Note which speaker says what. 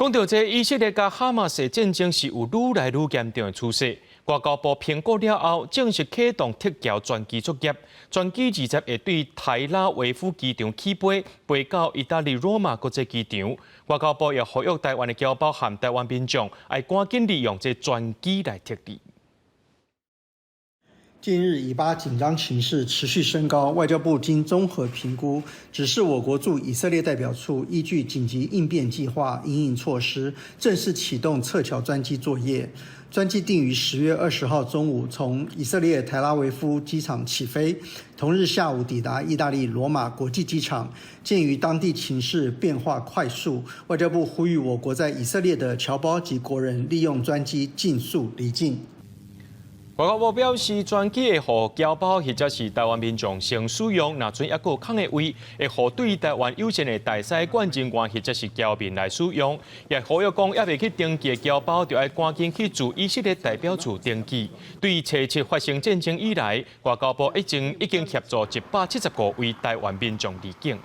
Speaker 1: 講到這以色列佮哈馬斯戰爭是有愈來愈嚴重的趨勢。外交部評估了後，正式啟動撤僑專機作業。專機二十會對台拉維夫機場起飛，飛到意大利羅馬國際機場。外交部也呼籲台灣的僑胞和台灣民眾，愛趕緊利用這專機來撤離。
Speaker 2: 近日，以巴緊張情勢持續升高，外交部經綜合評估，指示我國駐以色列代表處依據緊急應變計劃、因應措施，正式啟動撤僑專機作業。專機定於10月20號中午從以色列台拉維夫機場起飛，同日下午抵達意大利羅馬國際機場。鑑於當地情勢變化快速，外交部呼籲我國在以色列的僑胞及國人利用專機盡速離境。
Speaker 1: 外交部表示，專機會予僑胞或者是台灣民眾先使用，若賰猶閣有空的位，會予對台灣友善的大使館人員或者是僑民來使用。也呼籲講，猶未去登記的僑胞，就愛趕緊去駐以色列代表處登記。對初七發生戰爭以來，外交部已經協助175位台灣民眾離境。